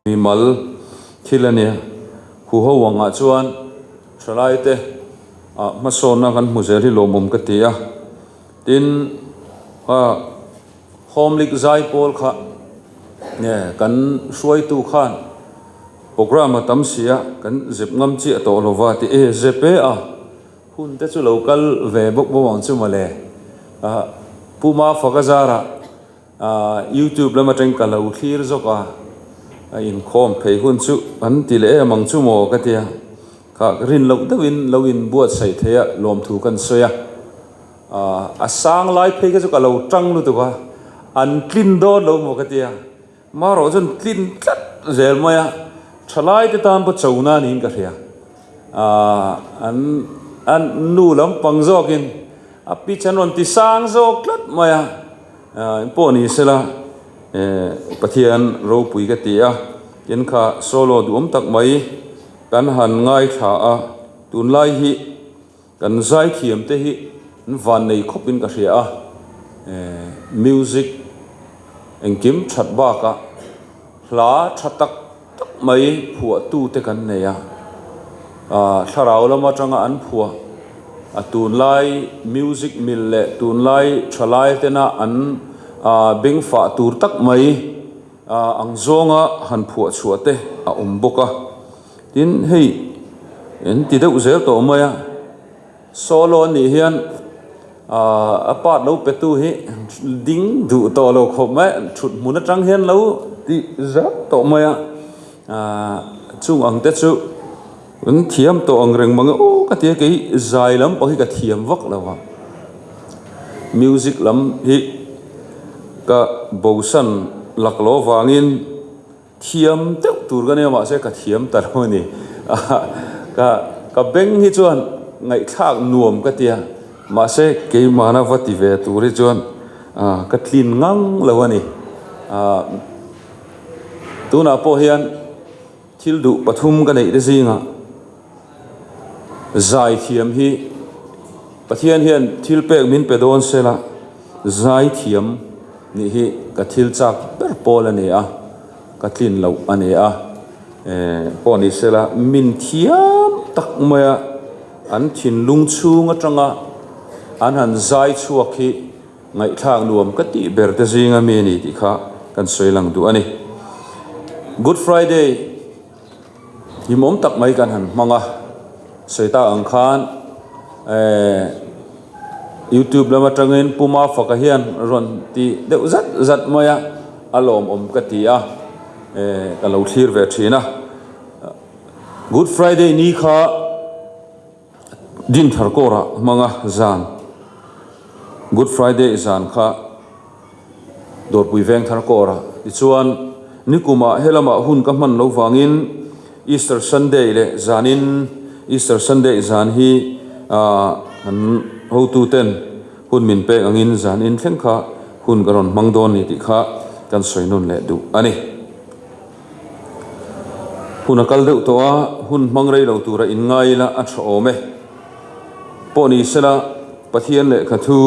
Mimal thil a nia. Huho angah chuan thalaite ah hmasawnna kan hmu zel hi lawmawm ka ti a. Tin, Home League zai pawl kha nge kan hruaitu khan programme a tam si a, kan zep ngam chiah tawh lo va ti e, zep e a, hun te chu lo kal ve bawk bawk ang chu mawle. Pu Mafaka zarah Youtube lam atang ka lo thlir zawk a, a inkhawm phei hun chu an ti leh em ang chu maw ka tia, kha rin loh deuhin lo inbuatsaih thei a lawmthu kan sawi a, a sang lai phei kha chu ka lo tang lutuk a, an tlin dawn lo maw ka tia, marawh chuan tlin tlat zel mai a, thalai te tan pawh chona niin ka hria, an an nu lampang zawkin a pitch an rawn ti sang zawk tlat mai a. Engpawh ni sela Pathian ropui ka ti a, tin kha solo duhawm tak mai kan han ngaithla a, tunlai hi kan zaithiam te hi an van nei khawp in ka hria a, music engkim that bakah hla tha tak tak mai phuahtute kan nei a, thlarau lam atanga an phuah a tunlai music mil leh tunlai thalai tena an bengfah tur tak mai ang zawnga han phuah chhuah te a awm bawk a, tin hei an ti deuh zel tawh mai a. Solo a nih hian a part lo petu hi ding duh tawh lo khawp mai, thut hmun atang hian lo tih zat tawh mai a, chung ang te chu an thiam tawh ang reng mang e aw ka ti a, kei zai lam pawh hi ka thiam vak lo a, music lam hi ka bosan laklawh vangin. Thiam deuh tur ka nia mahse ka thiam ta lo a ni. Ka ka beng hi chuan ngaihthlak nuam ka tia mahse keimahna va ti ve tur hi chuan ka tlin ngang lo a ni. Tunah pawh hian thil duh pathum ka neih te zingah zai thiam hi Pathian hian thil pek min pe dawn sela zai thiam nih hi ka thil chak ber pawl a ni a, ka tlin loh a ni a, pawh ni sela min thiam tak maia an thinlung chhung atanga an han zai chhuak hi ngaihthlak nuam ka tih ber te zinga mi a ni tih kha kan sawi lang duh a ni. Good Friday. Hlimawm tak mai kan han hmang a, sawi tak ang khan eh youtube lam atangin Pu Mafaka hian rawn ti deuh zat zat mai a, a lawmawm ka ti a, eh ka lo thlir ve thin a. Good Friday ni kha Dinthar kawrah hmang a zan, Good Friday zan kha Dawrpui Vengthar kawrah tichuan nikumah helamah hun ka hman lo vangin Easter Sunday leh zanin Easter Sunday zan hi kan hotuten hun min pek angin zanin thleng kha hun ka rawn hmang dawn ni tih kha kan sawi nun leh duh a ni. Hun a kal deuh tawh a, hun hmang rei lo tura inngai ila a tha awm e. Pawh ni sela Pathian lehkha thu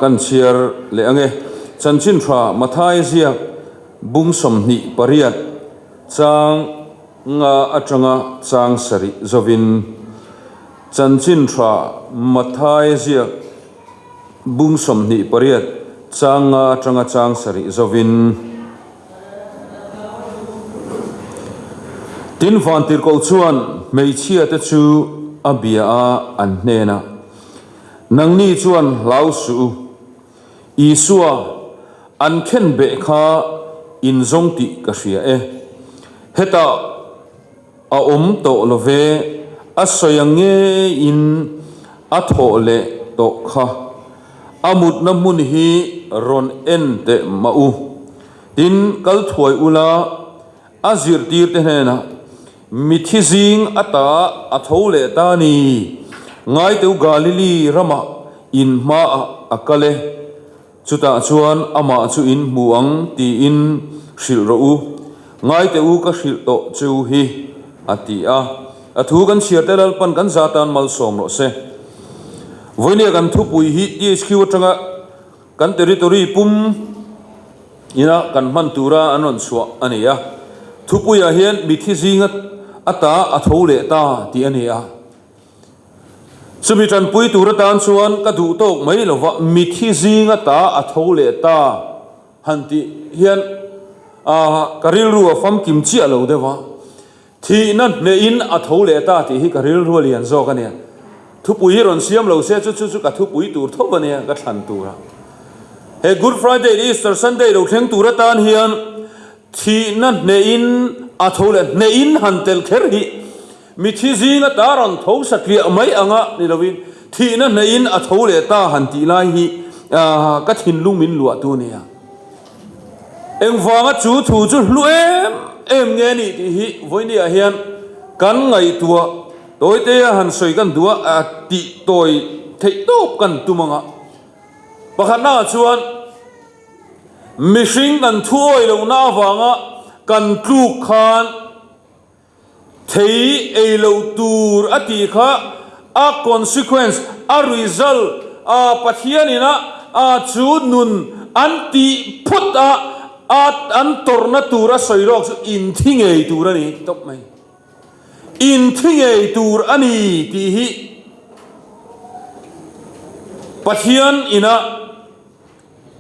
kan chhiar leh ang e. Chanchin tha Mathaia ziak bung 28 chang nga atanga chang sarih zovin Chanchin tha Mathaia ziak bung 28 chang nga atanga chang sarih zovin. Tin, Vantirhkoh chuan hmeichhia te chu a bia a, an hnenah, Nangni chuan hlau suh u, Isua an khen beh kha in zawng tih ka hria e. Hetah a awm tawh lo ve, a sawi ang ngeiin a thawh leh tawh kha. A mutna hmun hi rawn en teh mah u. Tin, kal thuai ula, a zirtirte hnenah, Mithi zing ata a tho leh ta ni, Ngaiteu Galili ramah in hmaah a kal e. Chutah chuan amah chu in hmu ang tiin hrilh rawh u, ngaite u ka hrilh tawh che u hi, a ti a. A thu kan chhiar te Lalpan kan za tan malsawm rawh se. Vawinia kan thupui hi THQ atanga kan territory pum ina kan hman tura an rawn chhuah a ni a. Thupuiah hian mithi zinga ata a tho leh ta tih a ni a. Chumi tanpui tur atan chuan ka duh tawk mai lova mithi zinga ta a tho leh ta han tih hian ka rilru a famkim chiah lo deuh a. Thihna hnehin a tho leh ta tih hi ka rilru a lian zawk a nia. Thupui hi rawn siam lo se chu chu chu ka thupui tur tho a nia ka thlan tur a. He Good Friday leh Easter Sunday lo thleng tur atan hian thihna hnehin a tho leh hnehin han tel kher hi mithi zinga ta rawn tho satliah mai anga ni lovin thihna hnehin a tho leh ta han tih lai hi ka thinlung min luahtu a nia. Engvanga chu thu chu hlu em em nge ni tih hi vawinia hian kan ngaihtuah tawite a han sawi kan duh a, tih tawi theih tawp kan tum ang a. Pakhatnaah chuan mihring kan thuawi lohna avanga kan tluk khan, Thei ei loh tur a tih kha a consequence, a result, a Pathianin a a chu nun an tih phawt a, a an tawrhna tur a sawi lawk chu inthi ngei tur a ni tawp mai. Inthi ngei tur a ni tih hi Pathian ina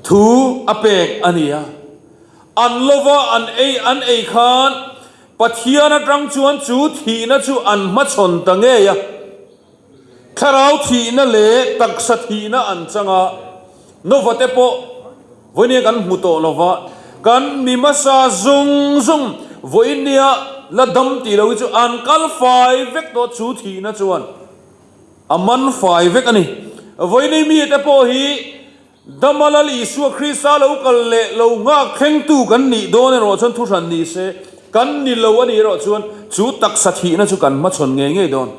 thu a pek a ni a. An lova an ei an ei khan Pathian atang chuan chu thihna chu an hmachhawn ta ngei a. Thlarau thihna leh taksa thihna an chang a, Nova te pawh vawinia kan hmu tawh lo va, kan mi hmasa zawng zawng vawinia la dam tih lo hi chu an kal fai vek tawh chu thihna chuan a man fai vek a ni. Vawiini mite pawh hi Dama Lal Isua Krista lo kal leh lo nghak thlengtu kan nih dawn erawh chuan thuhran ni se, kan ni lo a nih erawh chuan chu taksa thihna chu kan hmachhawn ngei ngei dawn.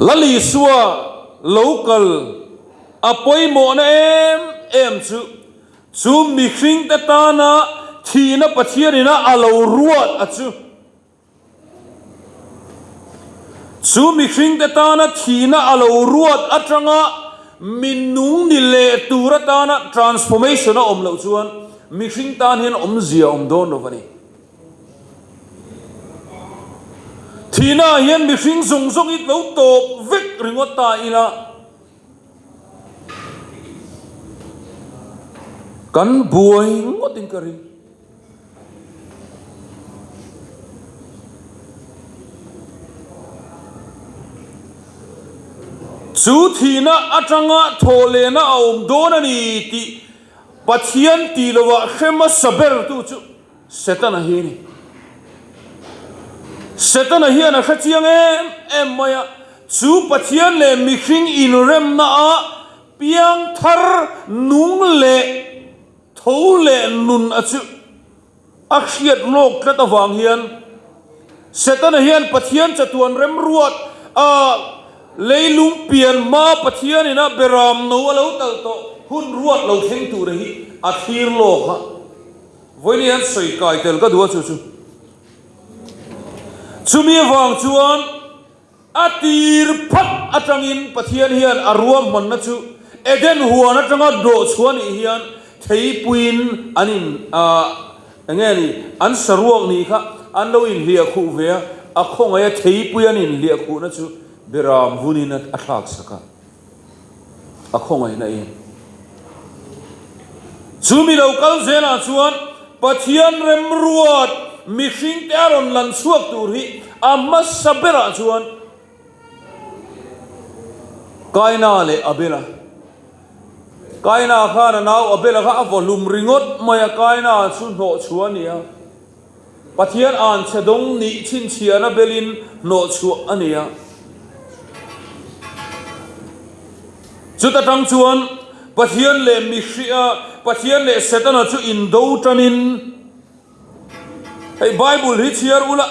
Lal Isua lo kal a pawimawhna em em chu, chu mihringte tana thihna Pathianina a lo ruat a chu. Chu mihringte tana thihna a lo ruat atanga minung ni leh tur atana transformation a awm loh chuan mihring tan hian awmzia a awm dawn lo a ni. Thihna ah hian mihring zawng zawng hi lo tawp vek ringawt ta ila kan buai ngawtin ka ring. Chu thihna atanga thawhlehna a awm dawn a ni tih Pathian tih lovah hre hmasa bertu chu Setana hi a ni. Setana hian a hre chiang em em mai a, chu Pathian leh mihring inremna ah piangthar nung leh Tho leh nun a chu a hriat lawk tlat avang hian Setana hian Pathian chatuan remruat a leilung pian hma Pathian ina beram no a lo tal tawh hun ruat lo thleng tura hi a thlir lawk a. Vawiin hian sawi kai tel ka duh a chu chu. Chumi avang chuan A tir phat atangin Pathian hian a ruahmanna chu Eden huan atanga dawhchhuah nih hian theipuiin an in eng nge ni an saruak nih kha an lo inhliah khuh ve a, a khawngaih a theipui an inhliah khuhna chu Beram vunin a thlak sak a. A khawngaihna in. Chu mi lo kal zelah chuan Pathian remruat mihringte a rawn lan chhuak tur hi a hmasa berah chuan Kaina leh Abela. Kaina khan a nau Abela kha a vaw hlum ringawt mai a, Kaina chu hnawhchhuah a ni a. Pathian anchhe dawng nih chhinchhiahna belin hnawhchhuah a ni a. Chuta tang chuan Pathian leh mihria, Pathian leh Setana chu indo tanin, Hei Bible hi chhiar ula,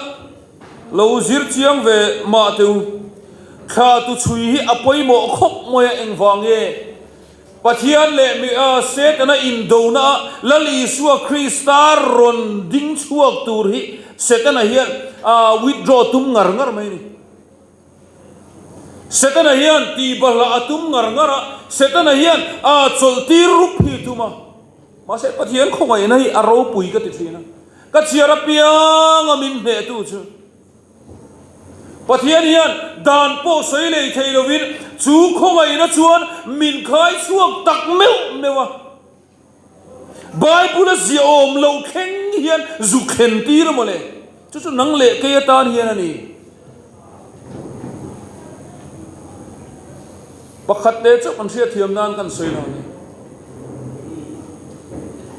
lo zir chiang ve mah teh u. Thla tu chhui hi a pawimawh khawp mai a, engvang nge? Pathian leh mi a Setana indona a Lal Isua Krista rawn ding chhuak tur hi Setana hian a withdraw tum ngar ngar mai a ni. Setana hian tihbahlah a tum ngar ngar a, Setana hian a chawlh tir rup hi a tum a. Mahse Pathian khawngaihna hi a ropui ka ti thin a, ka chhiar apianga min hnehtu chu Pathian hian dan pawh sawi lei thei lovin chu khawngaihna chuan min khai chhuak tak meuh meuh a. Bible a ziahawm loh thleng hian zuk thlen tir a mawle. Chu chu nang leh kei atan hian a ni. Pakhat te chauh kan hriatthiam nan kan sawi lo a ni.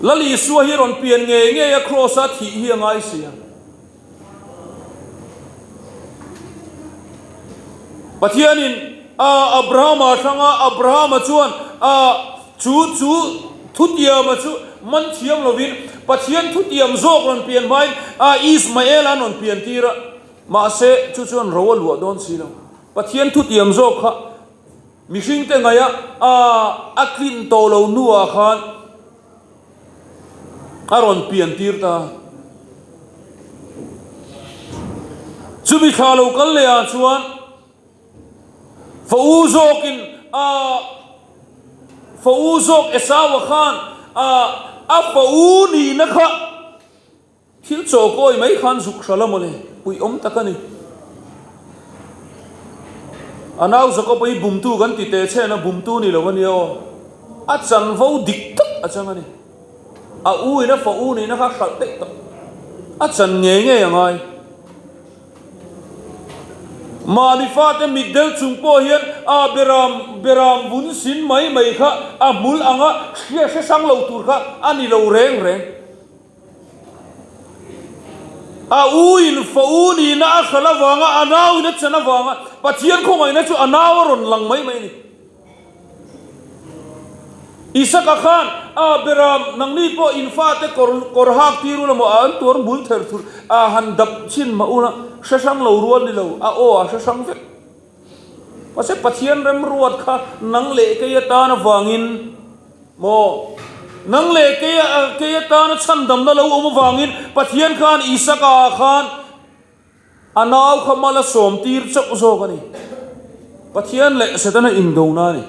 Lal Isua hi rawn pian ngei ngei a kraws a thih hi a ngai si a. Pathianin a Abrahama hranga Abrahama chuan a chu chu thutiama chu man thiam lovin Pathian thutiam zawk rawn pian hmain a Ismael an rawn pian tir a, mahse chu chuan ro a luah dawn si lo. Pathian thutiam zawk kha mihringte ngaih a a tlin tawh lo hnuah khan A rawn pian tir ta. Chumi thla lo kal leh ah chuan fa u zawkin a fa u zawk Esau-a khan a a fa u nihna kha Thil chaw kawi mai khan zuk hral a mawle, puih awm tak a ni. A nau Jakob-a hi bumtu kan ti teh chhen a, bumtu ni lo a nia aw. A chanvo dik tak a chang a ni. A u in a fa u nihna kha hralh daih tawh. A chan ngei ngei a ngai. Mahni fate mitdel chung pawh hian a beram beram vun sin mai mai kha a hmul anga hria hre hrang lo tur kha a ni lo reng reng. A u in fa u nihna a hralh avanga a nau in a chan avanga Pathian khawngaihna chu a nau a rawn lang mai mai a ni. Isaka khan a beram nangni pawh in fate kawr kawr hak tir ula maw a an tuar hmul ther thur a han dap chhin mah ula hre hrang lo rual ni lo a aw a hre hrang vek. Mahse Pathian remruat kha nang leh kei atan avangin Maw? Nang leh kei a kei atana chhandamna lo awm avangin Pathian khan Isaka ah khan a nau kha mal a sawm tir chauh zawk a ni. Pathian leh Setana indona a ni.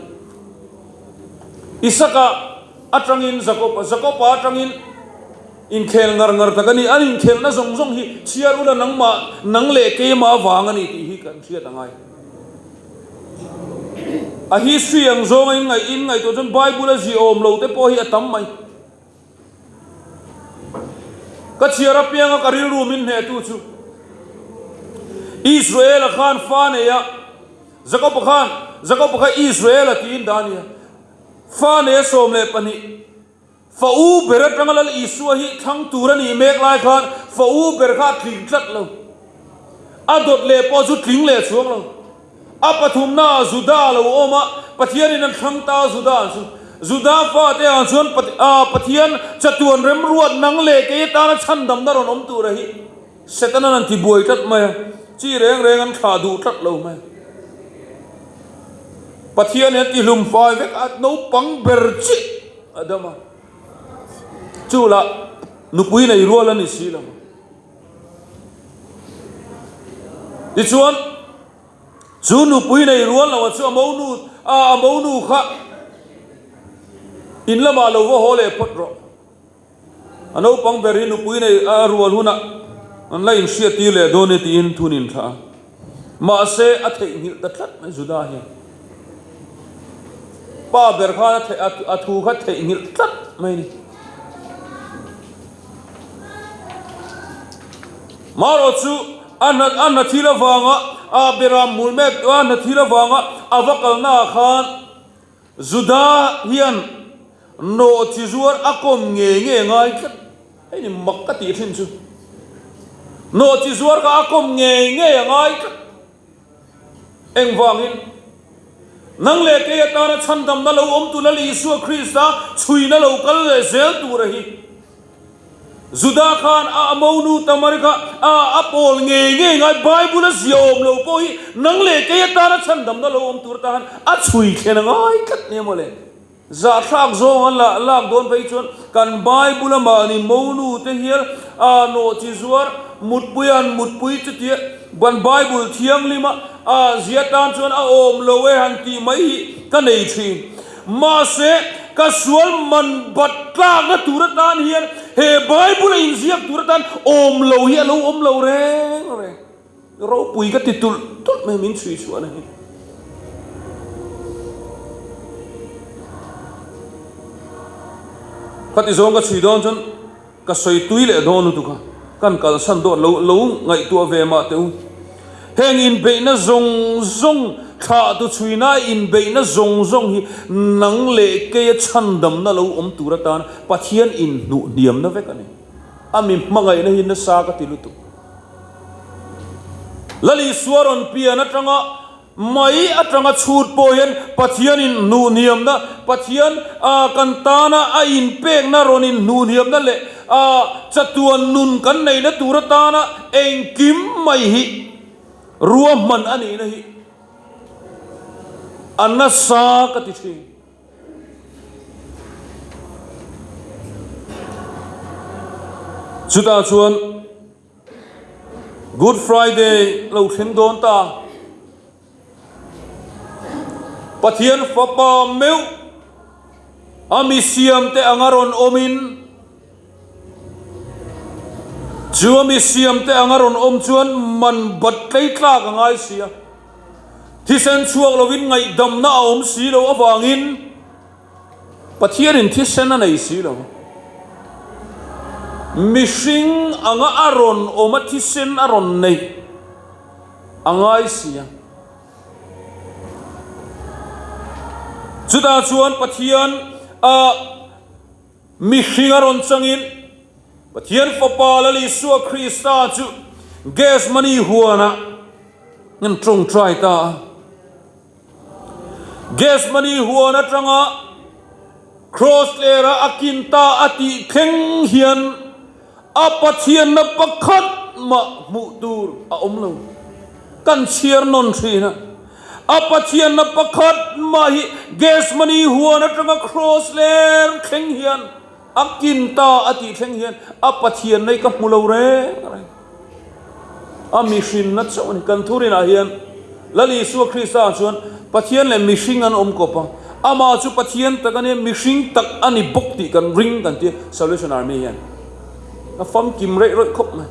Isaka atangin Jakob-a, Jakob-a atangin inkhel ngar ngar tak a ni. An inkhelna zawng zawng hi chhiar ula nangmah, nang leh keimah avang a ni tih hi kan hriat a ngai. A history ang zawnga in ngaih in ngaihtuah chuan Bible a ziahawm lo te pawh hi a tam mai. Ka chhiar apianga ka rilru min hnehtu chu Israel-a khan fa nei a, Jakob-a khan Jakob-a kha Israel-a tiin dah a ni a, fa nei a 12. Fa u ber atanga Lal Isua hi thlang tur a nih mek lai khan fa u ber kha a tling tlat lo. A dawt leh pawh chu tling leh chuang lo. A pathumna ah Juda a lo awm a, Pathianin an thlang ta a Juda chu. Juda fate ah chuan Pathian chatuan remruat nang leh kei atana chhandamna rawn awm tura hi Setanan an ti buai tlat mai a, chi reng reng an thlah duh tlat lo mai. Pathian hi a tihlum fai vek a, naupang ber chiah a dam a, chu lah nupui nei rual a ni si lo. Tichuan, chu nupui nei rual lo a chu a monu a monu kha in lamah lo va haw leh phawt rawh. A naupang ber hi nupui nei a rual hunah an la inhriat tir leh dawn e tiin thun in thlah a. Mahse, a theihnghilh ta tlat mai Juda hian. Pa ber khan a thu kha theihnghilh tlat mai a ni. Marawh chu a hna thil avanga a beram hmul mek a hna thil avanga a va kalnaah khan Juda hian nawh chi zuar a kawm ngei ngei ngai tlat. Hei ni mak ka tih thin chu. Nawh chi zuar kha a kawm ngei ngei a ngai tlat. Engvangin? Nang leh kei atana chhandamna lo awm tur Lal Isua Krista chhuina lo kal leh zel tura hi. Juda khan a monu Tamar kha a a pawl ngei ngei ngai Bible a zia awm lo pawh hi nang leh kei atana chhandamna lo awm tur atan a chhui thlen a ngai tlat nia mawle. Zahthlak zawng an lah lak dawn phei chuan kan Bible a mahni monu te hial a nawh chi zuar mutpui an mutpui chutia kan Bible thianghlim a a zia tan chuan a awm lo e han tih mai hi ka nei thin. Mahse. ka sual man bat tlakna tur atan hian he Bible a inziak tur atan awm lo hi a lo awm lo reng reng. Ropui ka ti tulh tulh mai min chhui chhuahna hi. Khati zawng ka chhui dawn chuan ka sawi tui leh dawn lutuk a, kan kalsan dawt lo lo ngaihtuah ve mah teh u. Heng inbeihna zawng zawng, thlahtu chhuina inbeihna zawng zawng hi nang leh keia chhandamna lo awm tur atan Pathian inhnuh hniamna vek a ni. A mi hmangaihna hi nasa ka ti lutuk. Lal Isua rawn pian atanga mai atanga chhut pawh hian Pathian inhnuhniamna, Pathian kan tana a inpekna rawn inhnuhniamna leh chatuan nun kan neihna tur atana engkim mai hi ruahman a nihna hi a nasa ka ti thin. Chutah chuan Good Friday lo thleng dawn ta. Pathian fapa meuh a mi siamte anga rawn awmin chu a mi siamte anga rawn awm chuan man bat tlei tlak a ngai si a. Thisen chhuak lovin ngaihdamna a awm si lo avangin Pathianin thisen a nei si lo. Mihring anga a rawn awm a thisen a rawn neih a ngai si a. Chutah chuan Pathian a mihring a rawn changin Pathian Fapa Lal Isua Krista chu Gethsemane huanah an tawngtai ta a. Gethsemane huan atanga Kraws lera a kin ta a tih thleng hian a Pathianna pakhat mah hmuh tur a awm lo. Kan chhiar nawn thin a. A Pathianna pakhat mah hi Gethsemane huan atanga Kraws ler thleng hian A kin ta a tih thleng hian a Pathian nei ka hmu lo reng reng. A mihrinna chauh a ni. Kan thurinah hian Lal Isua Krista ah chuan Pathian leh mihring an awm kawp a, amah chu Pathian tak a nia, mihring tak a ni bawk tih kan ring kan tia Salvation Army hian a famkim reih rawih khawp mai.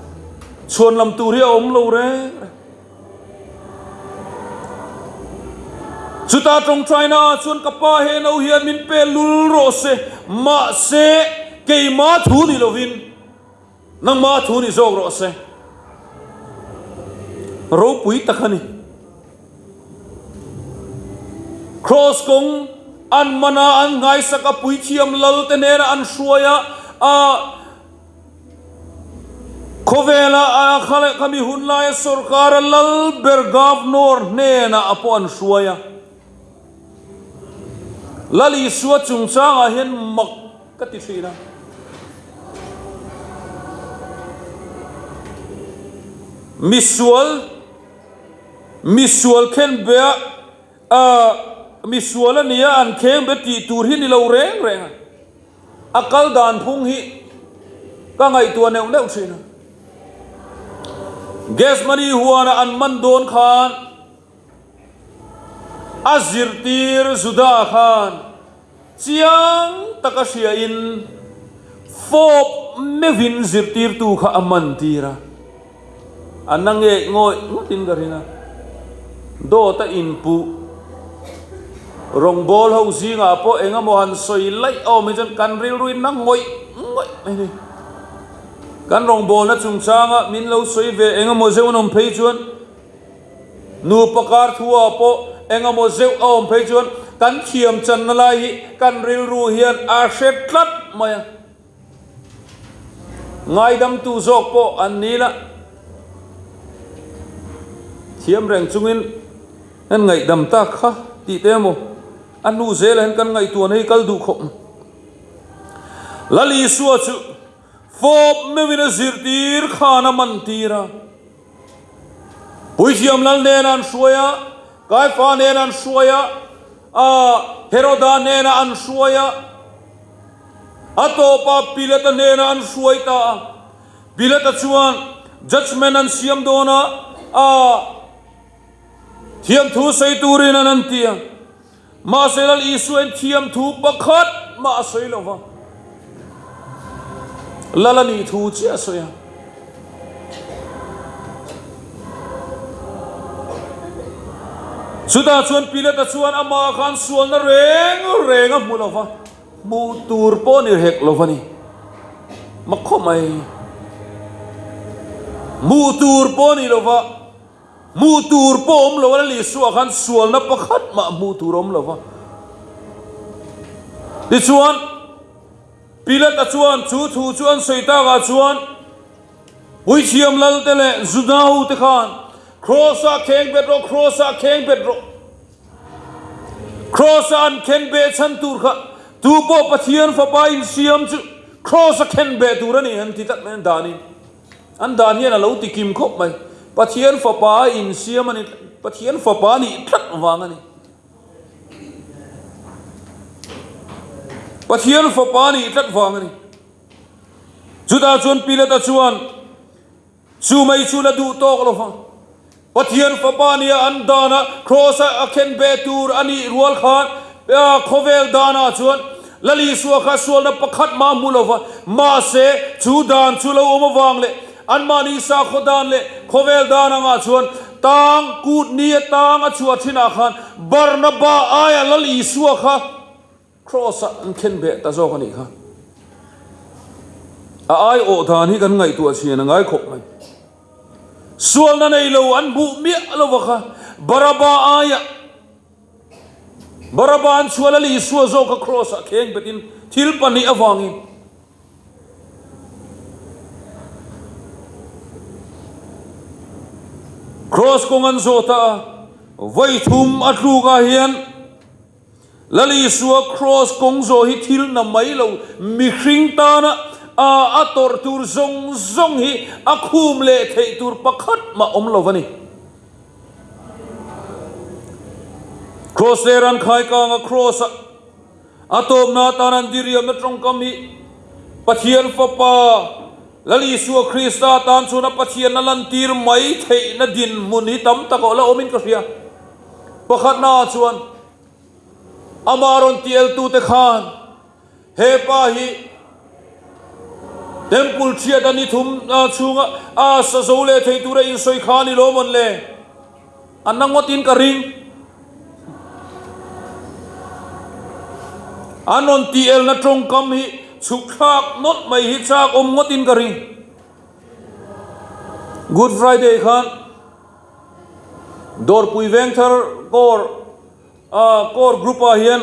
Chhuan lam tur hi a awm lo reng reng. Chuta tawngtaina ah chuan ka pa he no hian min pe lul rawh se, mahse keima thu ni lovin nangma thu ni zawk rawh se. Ropui tak a ni. Kraws kawng an man a, an nghaisak a, puithiam lal te hnenah an hruai a, a. Khawvela a kha leh khami hun laia sorkara lal ber Governor hnenah a pawh an hruai a. Lal Isua chungchangah hian mak ka ti thin a. Misual, misual khenbea misual a nia an khengbe tih tur hi ni lo reng reng a. A kal dan phung hi ka ngaihtuah neuh neuh thin a. Gethsemane huana an man dawn khan a zirtir Juda khan chiang taka hriain fawp meuhin zirtirtu kha a man tir a. A na ngei ngawih ngawtin ka ring a, dawt a inpuh rawngbawl ho zingah pawh eng emaw han sawi laih a awm hi chuan kan rilruin na ngawih ngawih mai a ni. Kan rawngbawlna chungchanga min lo sawi ve eng emaw zeuh an awm phei chuan nupa kar thu-ah pawh eng emaw zeuh a awm phei chuan kan thiam channa lai hi kan rilru hian a hre tlat mai a. Ngaidamtu zawk pawh an ni la, thiam reng chungin an ngaihdam tak kha tih te emaw a hnu zelah hian kan ngaihtuahna hi kal duh khawp mai. Lal Isua chu fawp meuhin a zirtir khan a man tir a, Puithiam Lal hnenah an hruai a, Kaifa hnenah an hruai a, Heroda hnenah an hruai a, A tawpah Pilata hnenah an hruai ta a. Pilata chuan judgement an siam dawn a, a thiamthu sawi turin an an ti a. Mahse Lal Isuain thiamthu pakhat mah a sawi lo va, Lal a nih thu chiah a sawi a. Chutah chuan Pilata chuan amah khan sualna reng reng a hmu lo va, hmuh tur pawh ni hek lo va ni. Mak khawp mai. Hmuh tur pawh ni lo va. Hmuh tur pawh awm lo a, Lal Isua khan sualna pakhat mah hmuh tur awm lo va. Tichuan, Pilata chuan chu thu chu an sawi takah chuan Puithiam Lalte leh Juda hote khan, Kraws-ah kheng bet rawh, Kraws-ah kheng bet rawh. Kraws-a an khen beh chhan tur kha tu pawh Pathian Fapa insiam chu Kraws-a khen beh tur a ni an ti tlat mai an danin. An dan hian a lo ti kim khawp mai. Pathian fapa a insiam a ni, Pathian fapa a nih tlat vang a ni. Pathian fapa a nih tlat vang a ni. Chutah chuan Pilata chuan chu mai chu la duh tawk lo va. Pathian fapa nia an dana Kraws-a a khen beh tur a nih rual khan khawvel danah chuan Lal Isua kha sualna pakhat mah hmu lo va, mahse chu dan chu lo awm avang leh anmahni sakhaw dan leh khawvel dan angah chuan tang kut ni a tang a chhuah thinah khan Barnaba aia Lal Isua kha Kraws-ah an khen beh ta zawk a nih kha. A aiawh dan hi kan ngaihtuah chhian a ngai khawp mai. Sualna nei lo an hmuh miah lo va kha Baraba aiah Baraba an chhuah Lal Isua zawk kha Kraws-ah kheng betin thil pahnih avangin Kraws kawng an zawh ta a, vawi thum a tlukah hian Lal Isua Kraws kawng zawh hi thil na mai lo, mihring tana a a tawrh tur zawng zawng hi a khum leh theih tur pakhat mah awm lo a ni. Kraws ler an khai kang a, Kraws a a tawpna atan an diriamna tawngkam hi Pathian Fapa Lal Isua Krista tan chuan a Pathianna lantir mai theihna dinhmun hi tam tak a la awmin ka hria. Pakhatnaah chuan amah rawn tieltute khan he pa hi Temple thiat a ni thum chhunga a sa zo leh thei tura insawi kha a ni lo mawn le? A na ngawtin ka ring. An rawn tielna tawngkam hi chhuk thlak nawlh mai hi chak awm ngawtin ka ring. Good Friday khan Dawrpui Vengthar Corps ah Corps group ah hian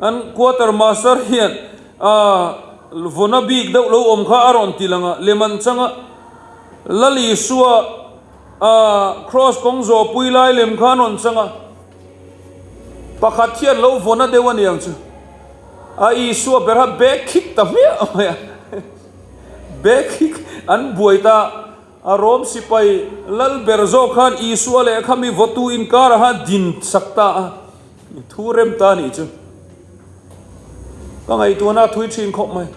an quarter master hian ah vawna bik deuh lo awm kha a rawn ti lang a, lem an chang a, Lal Isua ah cross kawng zawhpui lai lem kha an rawn chang a, pakhat hian lo vawna deuh a niang chu a Isua ber kha bag khik ta hmiah mai a, bag khik an buai ta. A Rom sipai lal ber zawk khan Isua leh kha mi vawtu inkar aha din sak ta a, thu rem ta nih chu. Ka ngaihtuahna a thui thin khawp mai.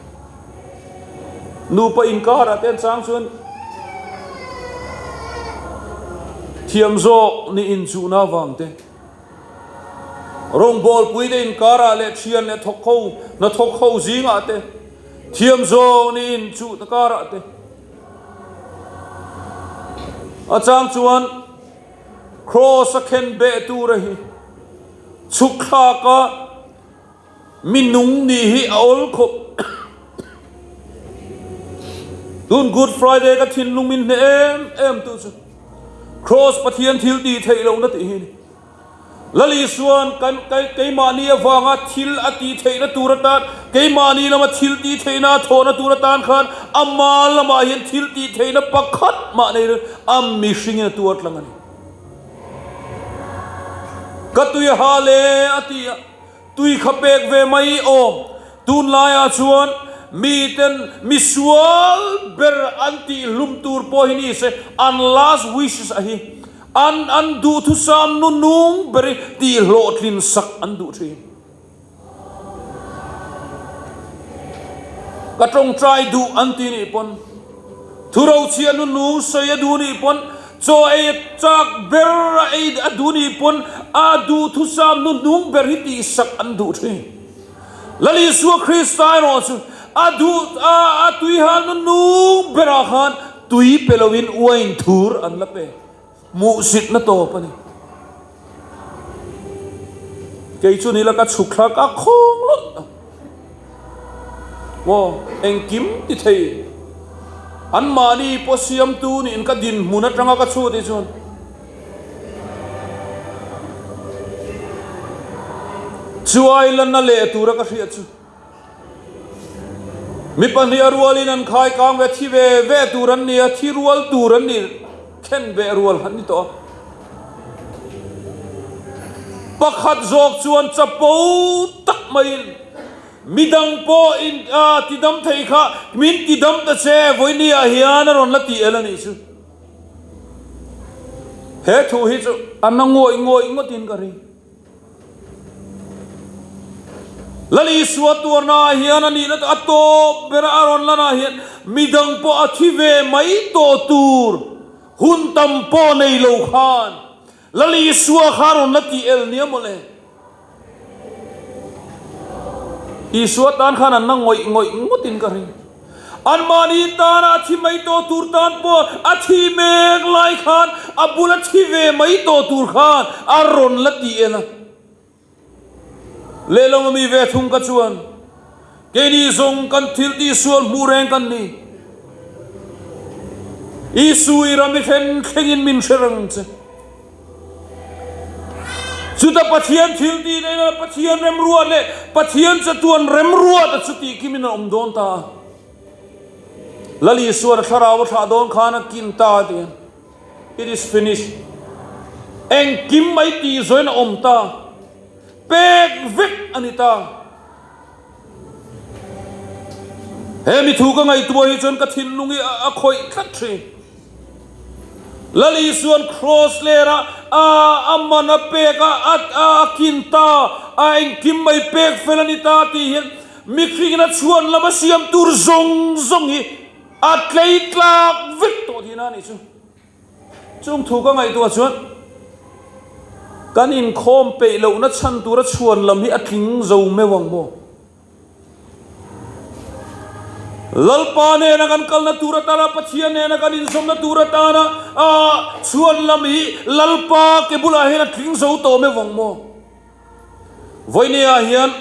Nupa inkarah te an chang chuan thiam zawk nih inchuhna avang te, rawngbawlpui te inkarah leh thian leh thawk ho, hnathawk ho zingah te thiam zawk nih inchuhna karah te, A chang chuan Kraws a khen beh tura hi chhuk thlak a mi nung nih hi a awl khawp. Tun Good Friday ka thinlung min hneh em em tu chu Kraws Pathian thil tih theih lohna tih hi a ni. Lal Isua'n kan keimahni avanga thil a tih theihna tur atan, keimahni lama thil tih theihna a thawhna tur atan khan ama lamah hian thil tih theihna pakhat mah nei lo a mihringin a tuar tlang a ni. Ka tui a ha le a ti a, tui kha pek ve mai awm. Tunlaiah chuan miten misual ber an tih hlum tur pawh hi ni se an last wishes a hi. An an duhthusam nu nung ber i tih hlawhtlin sak an duh thin. Ka tawngtai duh an ti nih pawn, thurochhiah nu nung sawi a duh nih pawn, chaw ei a chak ber a ei a duh nih pawn a duhthusam nu nung ber hi tih sak an duh thin. Lal Isua Krista erawh chu a duh a a tui halna nung berah khan tui pe loin uain thur an la pe. Hmuhsitna tawp a ni. Kei chu nila ka chhuk thlak a khawng lawlh a. Maw engkim ti thei. Anmahni pawh siamtu niin ka dinhmun atanga ka chhut hi chuan Chuai lanna leh tura ka hriat chu mi pahnih a rualin an khai kang ve thi ve ve tur an ni a, thi rual tur an ni khen beh rual han ni tawh a. Pakhat zawk chuan chapo tak maiin midang pawh in a tidam thei kha min tidam ta che vawinia hian a rawn la tih el a nih chu. He thu hi chu a na ngawih ngawih ngawtin ka ring. Lal Isua tuarnaah hian a nihna a tawp bera a rawn lanah hian midang pawh a thi ve mai tawh tur hun tam pawh nei lo khan Lal Isua kha a rawn la tih el nia mawle. Isua tan khan an na ngawih ngawih ngawtin ka ring. Anmahni tana a thi mai tawh tur tan pawh a thi mek lai khan a bula thi ve mai tawh tur khan a rawn la ti en a. Lehlam ami ve thung ka chuan keini zawng kan thil tihsual hmuh reng kan ni. Isui ram i thlen thlengin min hre reng che. Chuta Pathian thil tih leh ina Pathian remruat leh Pathian chatuan remruat a chuti kim in a awm dawn ta a. Lal Isuan a thlarau a thlah dawn khan a kin ta a ti a, It is finished. Engkim mai tih zawin a awm ta. Pek vek a ni ta. He mi thu ka ngaihtuah hi chuan ka thinlung hi a khawih tlat thin. Lal Isuan Kraws lera a a man a pek a a a kin ta a engkim mai pek fel a ni ta tih hian mihringin a chhuan lam a siam tur zawng zawng hi a tlei tlak vek tawh tihna a nih chu. Chung thu ka ngaihtuah chuan kan inkhawm peih lohna chhan tura chhuan lam hi a tling zo meuh ang maw? Lalpa nena kan kalna tur atana Pathian nena kan inzawmna tur atana a chhuan lam hi Lalpa ke bulah hian a tling zo tawh meuh ang maw? Vawinia hian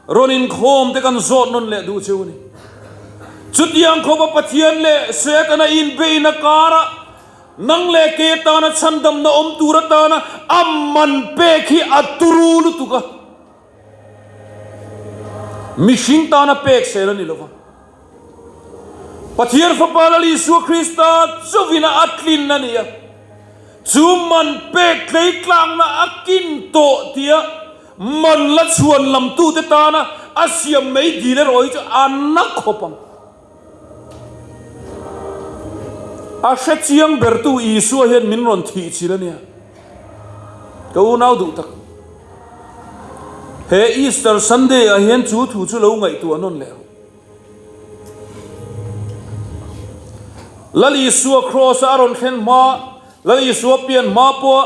rawn inkhawm te kan zawt nawn leh duh cheu a ni. Chutiang khawpa Pathian leh Setana inbeihna karah nang leh ke tana chhandamna awm tur atana a man pek hi a turu lutuk a. Mihring tana pek sel a ni lova. Pathian Fapa Lal Isua Krista chuvin a tlin a ni a. Chu man pek tleitlakna a kin tawh tia man la chhuan lamtute tana a siam mai dil erawh hi chu a na khawp ang. A hre chiang bertu Isua hian min rawn thih chil a nia. Ka unau duh tak. He Easter Sunday ah hian chu thu chu lo ngaihtuah nawn leh ang. Lal Isua Kraws a rawn thlen hma, Lal Isua pian hma pawh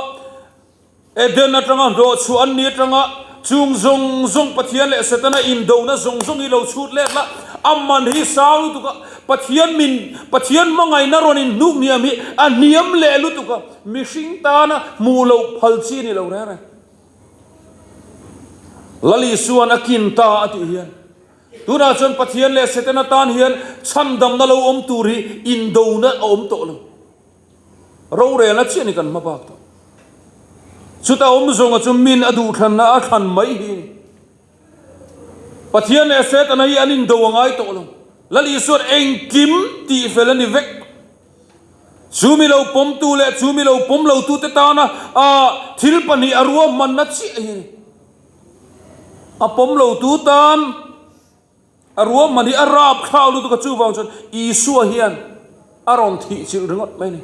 Eden atanga hlawhchhuah an ni atanga chung zawng zawng Pathian leh Setana indona zawng zawng hi lo chhut let la, a man hi sang lutuk a, Pathian min Pathian hmangaihna rawn inhnuk hniam hi a hniam leh lutuk a, mihring tana hmuh loh phal chi a ni lo reng reng. Lal Isua'n a kin ta a tih hian tunah chuan Pathian leh Setana tan hian chhandamna lo awm tur hi indona a awm tawh lo. Rorelna chiah ni kan hma bak tawh. Chuta awm zawnga chu min a duhthlanna a thlan mai hi a ni. Pathian leh Setana hi an indo a ngai tawh lo. Lal Isua'n engkim tihfel a ni vek. Chu mi lo pawmtu leh chu mi lo pawm lotute tana a thil pahnih a ruahmanna chiah hi a ni. A pawm lotu tan A ruahman hi a rap thlau lutuk a, chuvang chuan Isua hian a rawn thih chilh ringawt mai a ni.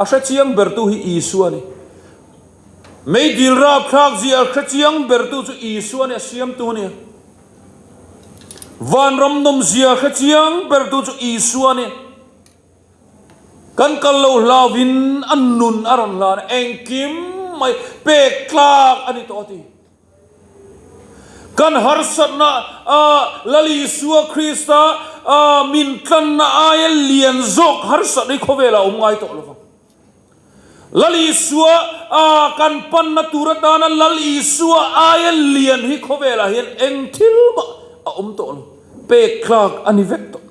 A hre chiang bertu hi Isua a ni. Meidil rap thlak zia a hre chiang bertu chu Isua a ni, a siamtu a ni. Vanram nawmzia a hre chiang bertu chu Isua a ni. Kan kal lo hlauvin a nun a rawn hlan a, engkim mai pek tlak a ni tawh a ti. Kan harsatna a Lal Isua Krista a min tlanna aia lian zawk harsatna hi khawvelah a awm ngai tawh lo vang. Lal Isua a kan panna tur atana Lal Isua aia lian hi khawvelah hian eng thil mah a awm tawh lo, pek tlak a ni vek tawh.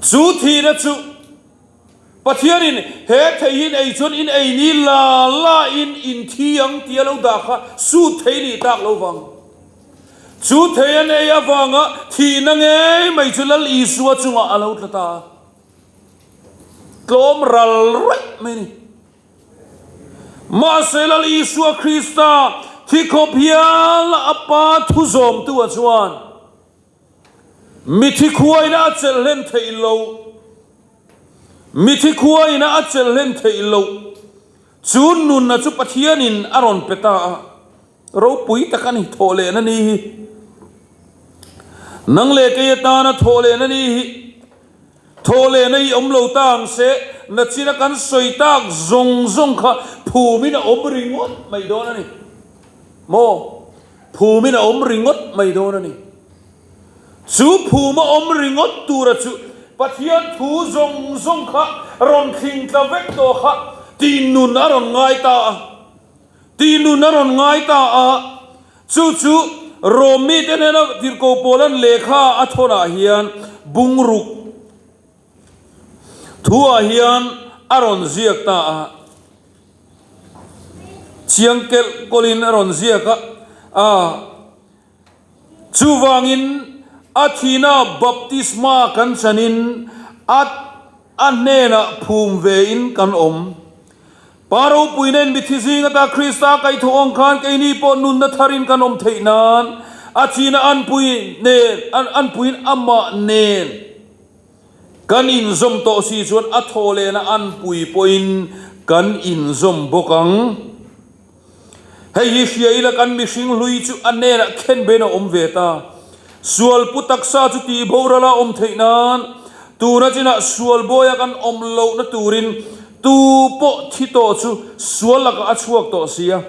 Chu thihna chu Pathianin he theihin ei chuan in ei ni la la in in thi ang tia lo dah kha sut thei nih tak lo vang. Chu thei an ei avanga thihna ngei mai chu Lal Isua chungah a lo tla ta a. Tlawm ral raih mai a ni. Mahse Lal Isua Krista thi khawp hial a Pa thu zawmtu ah chuan mithi khuaina a chelh hlen theih loh, mithi khuaina a chelh hlen theih loh chu nunna chu Pathianin a rawn pe ta a. Ropui tak a ni, thawh lehna ni hi. Nang leh kei atana thawh lehna ni hi. Thawh lehna i awm lo ta ang se, nachina kan sawi tak zawng zawng kha phumin a awm ringawt mai dawn a ni. Maw? Phumin a awm ringawt mai dawn a ni. Chu phuma awm ringawt tura chu Pathian thu zawng zawng kha rawn thling tla vek tawh kha tih nun a rawn ngai ta a. Tih nun a rawn ngai ta a, chu chu Rom mite hnena Tirhkoh Paula'n lehkha a thawnah hian bungruk thuah hian a rawn ziak ta a, chiang kelh kawlhin a rawn ziak a, a chuvangin a thihna baptisma kan chanin a A hnenah phum vein kan awm. Pa ropui nen mithi zing ata Krista kaihthawh ang khan keini pawh nunna tharin kan awm theih nan a china anpui nen anpuiin amah nen kan inzawm tawh si chuan a thaw lehna anpui pawhin kan inzawm bawk ang. Hei hi hria ila kan mihring hlui chu a hnenah khen bein a awm ve ta. Sual pu taksa chu tih boral a awm theih nan tuna chinah sual bawia kan awm lohna turin tu pawh thi tawh chu sual lakah a chhuak tawh si a.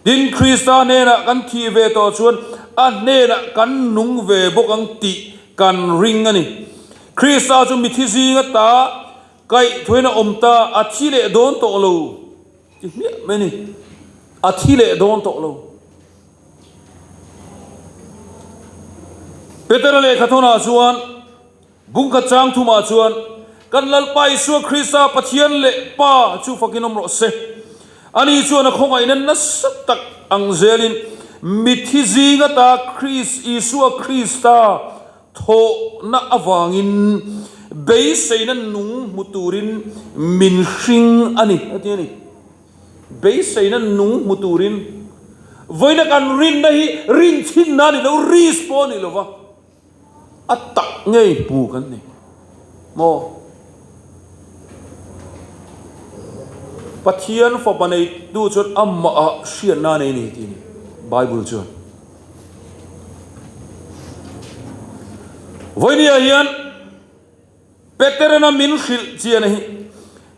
Tin, Krista hnenah kan thih ve tawh chuan a hnenah kan nung ve bawk ang tih kan ring a ni. Krista chu mithi zinga ta kaih thuin a awm ta, a thi leh dawn tawh lo. Ti hmiah mai ni. A thi leh dawn tawh lo. Petera lehkha thawnah chuan bungkhat chang thumah chuan kan Lalpa Isua Krista Pathian leh Pa chu fakin awm rawh se. Ani chuan a khawngaihna nasa tak ang zelin mithi zing ata Kris Isua Krista Thawhna avangin beiseina nung hmu turin min hring a ni, a ti a ni. Beiseina nung hmu turin vawiina kan rinna hi rinchhinna a ni lo, risk pawh a ni lo va, a tak ngei hmu kan ni maw? Pathian fapa neitu chuan amahah hriatna a nei a ni tih a ni Bible chuan. Vawinia hian Peterana min hrilh chian hi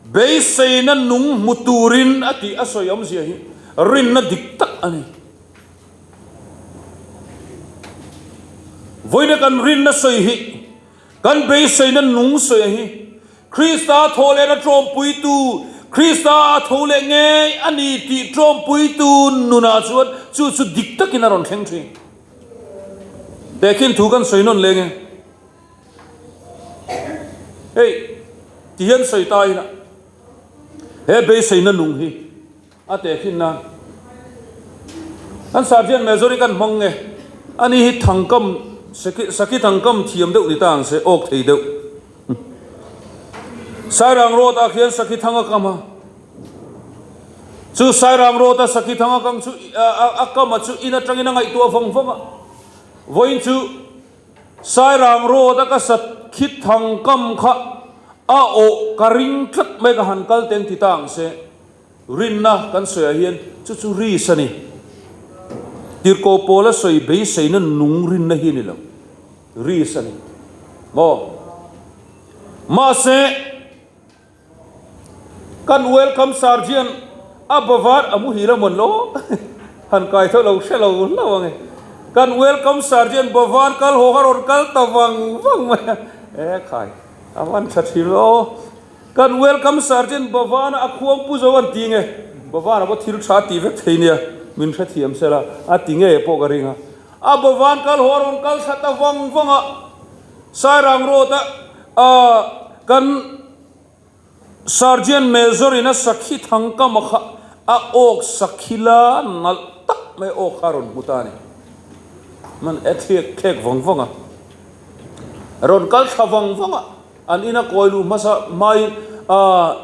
beiseina nung hmu turin a tih a sawi awmzia hi rinna dik tak a ni. Vawiina kan rinna sawi hi kan beiseina nung sawi hi Krista thaw lehna tlawmpuitu, Krista a tho leh ngei a ni tih tlawmpuitu nunah chuan chu chu dik takin a rawn thleng thin. Tehkhin thu kan sawi nawn leng e. Hei, ti hian sawi ta ila, he beiseina nung hi a tehkhin nan kan Sergeant Major hi kan hmang nge, ani hi thangkam, saki thangkam thiam deuh ni ta ang se, awk thei deuh. Sairang Road ah khian Sakhi Thang a kam a, chu Sairang Road a Sakhi Thang a kam chu a kam a chu in atangin a ngaihtuah vawng vawng a, vawiin chu Sairang Road a ka Sakhi Thang kam kha a awh ka ring tlat mai ka han kal teng ti ta ang se, rinna kan sawi ah hian chu chu risk a ni. Tirhkoh pawl a sawi beiseina nung rinna hi a ni lo. Risk a ni maw? Mahse, kan welcome sergeant a bavar a muhil a mawn lo. Han kai tho lo hre lo hlauh ang e. Kan welcome sergeant Bhavan kal haw kha rawn kal ta vang vang mai a. E khai, a van tha thin aw. Kan welcome sergeant Bhavan a khuang pu zo an ti nge. Bhavan a pawh thil tha tih vek thei nia, min hrethiam sela a ti nge pawh ka ring a. A Bhavan kal haw a rawn kal thla ta vang vang a. Sairang road a kan Sergeant Major in a sakhi thang kam a kha a awk sakhi la nalh tak mai awk kha a rawn hmu ta a ni. Man e thlek thlek vang vang a, rawn kal thla vang vang a, an ina kawi luh hmasa hmain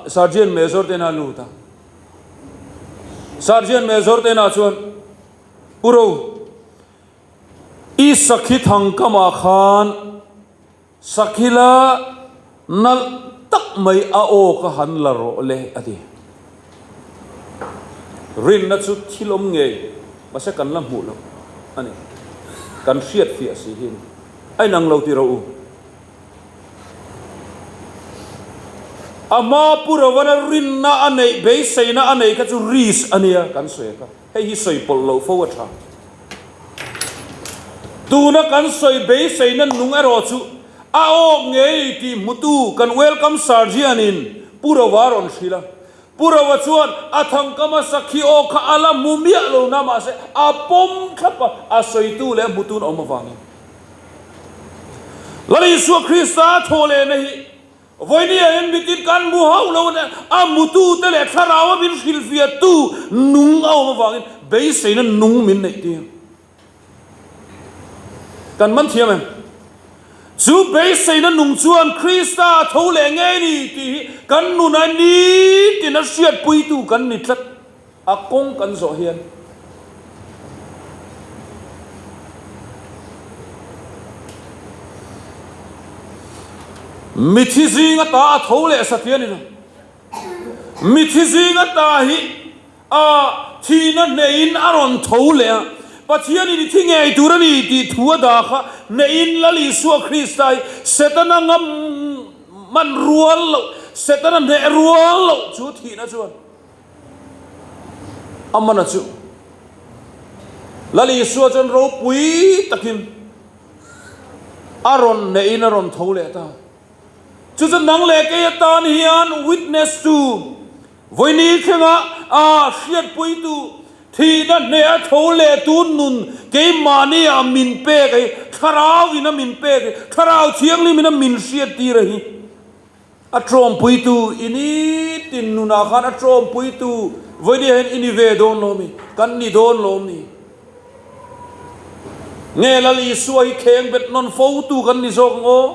Sergeant Major te ina lut a. Sergeant Major te inah chuan Pu Ro, i sakhi thang kamah khan Sakhila nalh tak mai a aw ka han la rawh le a ti. Rinna chu thil awm ngei mahse kan la hmuh loh a ni. Kan hriat fiah si hi a ni. A inang lo ti rawh u. A hma Pu Rovana rinna a neih beiseina a nei kha chu risk a nia kan sawi kha. Hei hi sawi pawlh loh fo a tha. Tuna kan sawi beiseina nung erawh chu a awk ngei tih hmutu kan welcome Sergeant-in Pu Rova rawn hrilh a. Pu Rova chuan a thangkama sakhi awk kha a la hmu miah lo na mahse a pawm thlap a, a sawitu leh a hmutun awm avangin. Lal Isua Krista thaw lehna hi Vawinia hian mitin kan hmu hauh lo a nia, a mutute leh thlarau a min hrilhfiahtu nung a awm avangin beiseina nung min neih tir. Kan man thiam em? Chu beiseina nung chuan Krista a tho leh ngei ni tih hi kan nunah nitin a hriatpuitu kan ni tlat. A kawng kan zawh hian mithi zing ata a tho leh satlian in a mithi zing ata hi a thihna hneihin a rawn tho leh a, Pathianin i thi ngei tur a ni tih thu a dah kha hneihin Lal Isua Krista hi Setana ngam man rual loh, Setana hneh rual loh chu thihna chuan A mana chu Lal Isua chuan ropui takin a rawn neihin a rawn tho leh ta. Chu chu nang leh kei atan hian witness tu, vawini thlenga a hriatpuitu, thihna hneh a tho leh tu nun keimahni ah min pek a hi, thlarau in a min pek a hi, thlarau thianghlim in a min hriattir a hi. A tlawmpuitu i nitin nunah khan a tlawmpuitu vawinia hian i ni ve dawn lo mi? Kan ni dawn lo mi? Nge Lal Isua hi kheng bet nawn fotu kan ni zawk ang aw?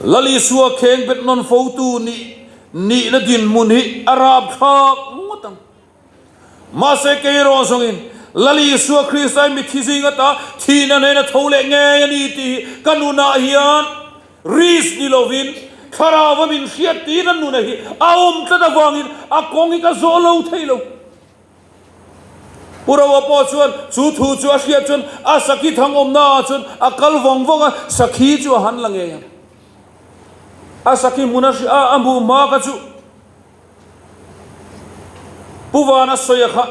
Lal Isua kheng bet nawn fotu nih nihna dinhmun hi a rapthlak ngawt ang. Mahse kei erawh zawngin Lal Isua Krista hi mithi zing ata thihna hnena tho leh ngei a ni tih hi ka nunah hian risk ni lovin thlarau va min hriat tiin a nuna hi a awm tlat avangin a kawng hi ka zawh lo thei lo. Pu Roa pawh chuan chu thu chu a hriat chuan a sakhi thang awmnaah chuan a kal vawng vawng a, sakhi chu a han la ngei ang. A sakhi hmun a hmuh hma kha chu Pu Vana sawi kha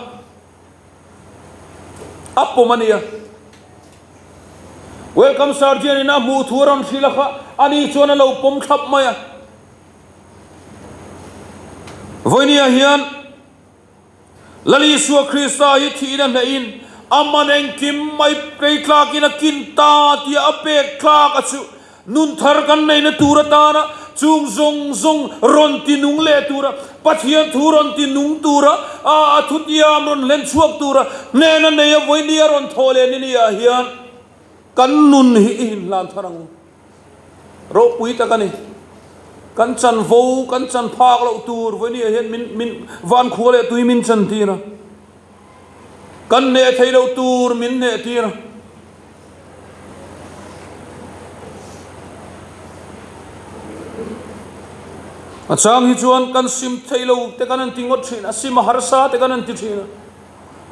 a pawm a nia. Welcome Sergeant in a hmuh thu a rawn hrilh a kha ani chuan a lo pawm thlap mai a. Vawinia hian Lal Isua Krista hi thihna hnehin a man engkim mai pei tlakin a kin ta tia a pek tlak a chu Nun thar kan neihna tur atana chung zawng zawng rawn ti nung leh tura, Pathian thu rawn ti nung tura, a a thutiam rawn hlen chhuak tura hnena nei a vawinia rawn thawh leh ni ni ah hian kan nun hi i inhlan thar ang u. Ropui tak a ni. Kan chanvo, kan chan phak loh tur vawinia hian min min van khua leh tui min chan tir a. Kan hneh thei loh tur min hneh tir a. A chang hi chuan kan sim thei lo te kan han ti ngawt thin a, sim a harsa te kan han ti thin a.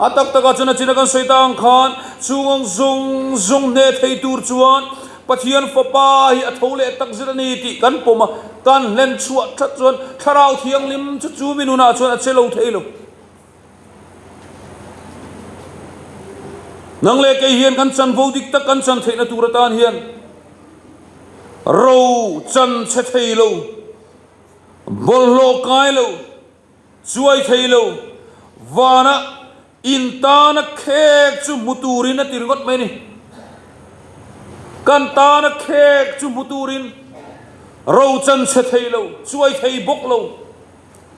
A tak takah chuan a chin a kan sawi ta ang khan chung ang zawng zawng hneh thei tur chuan Pathian Fapa hi a tho leh tak zet a ni tih kan pawm a, kan hlen chhuah that chuan Thlarau Thianghlim chu chu mi nunah chuan a che lo thei lo. Nang leh kei hian kan chanvo dik tak kan chan theihna tur atan hian ro chan chhe thei lo, bawlhhlawh kai lo, chuai thei lo, vana in tana khek chu hmu turin a ti ringawt mai a ni. Kan tana khek chu hmu turin ro chan chhe thei lo, chuai thei bawk lo,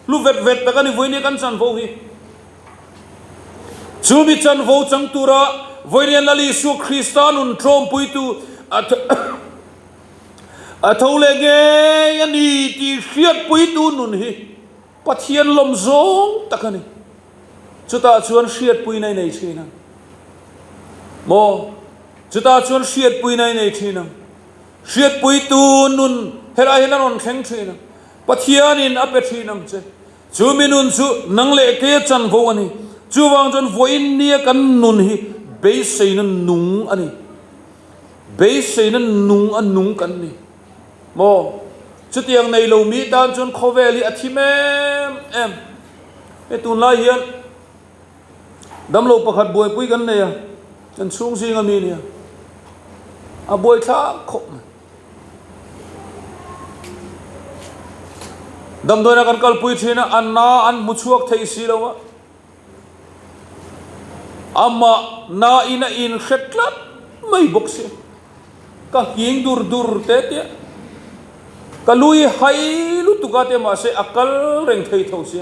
Hlu vet vet tak a ni vawinia kan chanvo hi. Chu mi chanvo chang tura vawinia Lal Isua Krista nun tlawmpuitu a tho leh ngei a ni tih hriatpuitu nun hi Pathian lawm zawng tak a ni. Chutah chuan hriatpuina i nei thin ang. Maw? Chutah chuan hriatpuina i nei thin ang. Hriatpuitu nun helai hian a rawn thleng thin ang. Pathianin a pe thin ang che. Chu mi nun chu nang leh kei a chanvo a ni. Chuvang chuan vawiin nia kan nun hi beiseina nung a ni. Beiseina nung a nung kan ni. Maw? Chutiang nei lo mi tan chuan khawvel hi a thim em em. Hei tunlai hian damlo pakhat buaipui kan nei a, kan chhung zinga mi nia. A buaithlak khawp mai. Damdawiina kan kalpui thin a, an na an hmu chhuak thei si lo a. Amah na in a inhre tlat mai bawk si. Ka nghing dur dur te te a. Ka lui hai lutuk a te mahse a kal reng thei tho si.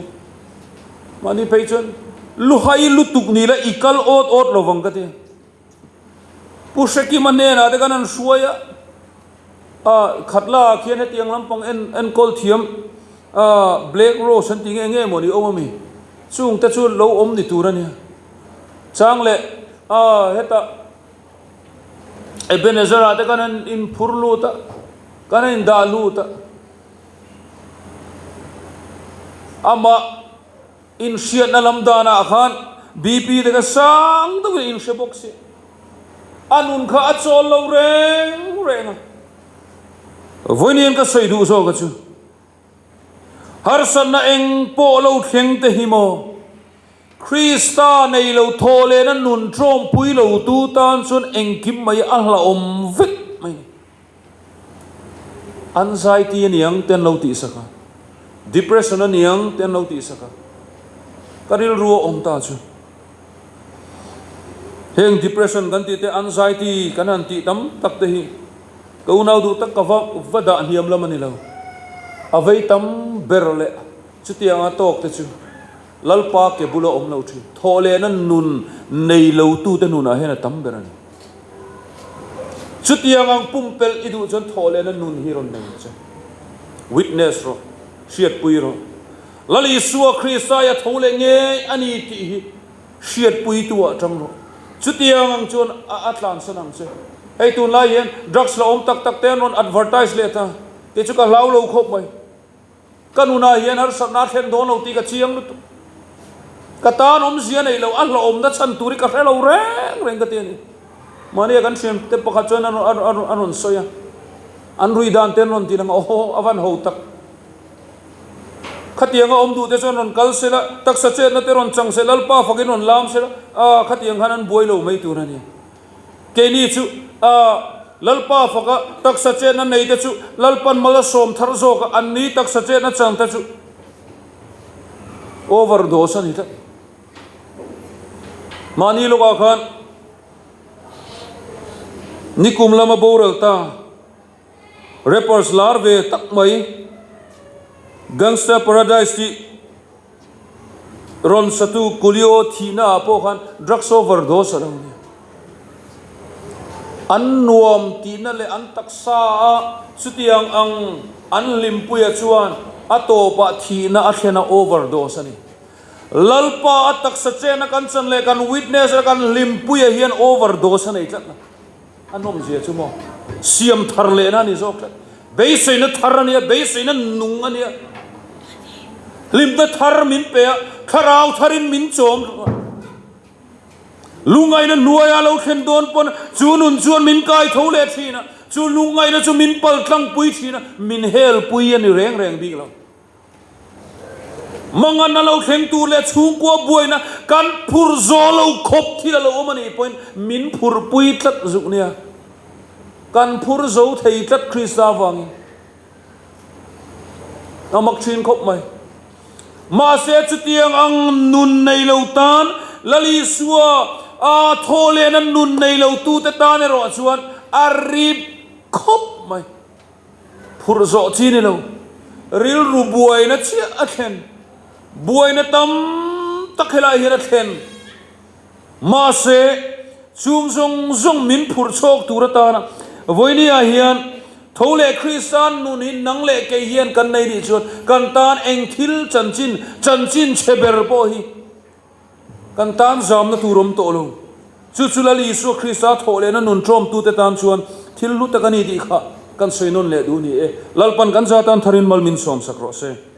Mahni phei chuan luhai lutuk ni la i kal awt awt lovang ka ti. Pu Hrekima hnenah te khan an hruai a, ah Khatla ah khian hetiang lampang en enkawl thiam ah Black Rose an ti nge nge maw ni awm ami? Chung te chu lo awm ni tur a nia. Chang leh ah hetah Ebenezer ah te khan an inphur lut a, khan an indah lut a. Amah. Inhriatna lam danah khan BP te kha sang deuhin a inhre bawk si. A nun kha a chawl lo reng reng a. Vawiin ka sawi duh zawk a chu, harsatna eng pawh lo thleng te hi maw, Krista nei lo thaw lehna nun tawmpui lo tu tan chuan engkim mai a hlauhawm vek mai ni. Anxiety a niang te an lo tihsak a, depression a niang te an lo tihsak a, ka rilru a awm ta chu. Heng depression kan tih te, anxiety kan han tih tam tak te hi ka unau duh tak ka va va dah hniam lam a ni lo. A vei tam ber leh chutianga tawk te chu Lalpa ke bula awm lo thin, thawhlehna nun nei lo tute nunah hian a tam ber a ni. Chutiang ang pumpelh i duh chuan thawhlehna nun hi rawn nei che. Witness rawh, hriatpui rawh. Lal Isua Krista i a tho leh ngei a ni tih hi hriatpuitu ah tang rawh. Chutiang ang chuan a a tlansan ang che. Hei tunlai hian drugs la awm tak tak te an rawn advertise leh ta. Kei chu ka hlau lo khawp mai. Ka nunah hian harsatna a thlen dawn lo tih ka chiang lutuk. Ka tan awmzia neih loh a hlawhawmna chhan tur hi ka hre lo reng reng ka ti a ni. Mahnia kan thiante pakhat chuan a rawn sawi a, an rui dan te an rawn ti lang a, aw a van ho tak. Khatianga awm duh te chuan rawn kal sela, taksa chetna te rawn chang sela, Lalpa fakin rawn lam sela, ah khatiang khan an buai lo mai tur a ni. Keini chu Lalpa faka taksa chetna nei te chu Lalpan mal a sawm thar zawk a, an ni taksa chetna chang te chu overdose a ni tlat. Mahni lawkah khan nikum lama boral ta rappers lar ve tak mai Gangsta Paradise tih Rawn satu Coolio thihna ah pawh khan drugs overdose a lo ni. An nuam tihna leh an taksa a chutiang ang an hlimpuia chuan a tawpah thihna a thlen a overdose a ni. Lalpa a taksa chena kan chan leh kan witness a kan hlimpuia hian overdose a nei tlat lo. A nawmzia chu maw? Siam thar lehna a ni zawk tlat. Beiseina thar a nia, beiseina nung a nia. Hlimna thar min pe a, thlarau tharin min chawm a. Lungngaihna hnuaia lo thlen dawn pawn chu nun chuan min kai tho leh thin a, chu lungngaihna chu min pal tlangpui thin a, min helpui a ni reng reng bik lo. Mangan a lo thleng tur leh chhungkua buaina kan phur zawh lo khawp thil a lo awm a nih pawhin min phurpui tlat zuk nia. Kan phur zo thei tlat Krista avangin. A mak thin khawp mai. Mahse chutiang ang nun nei lo tan Lal Isua a thaw lehna nun nei lo tute tan erawh chuan a rip khawp mai. Phurh zawh chi ni lo. Rilru buaina chiah a thlen. Buaina tam tak helai hian a thlen. Mahse, chung zawng zawng min phurh chhawk tur atana vawinia hian tho leh Kristan nun hi nang leh kei hian kan nei nih chuan kan tan eng thil chanchin, chanchin chhe ber pawh hi kan tan zamna tur awm tawh lo. Chu chu Lal Isua Krista thawh lehna nun ṭawmtute tan chuan thil hlu tak a ni tih kha kan sawi nawn leh duh ni e. Lalpan kan za tan tharin mal min sawmsak rawh se.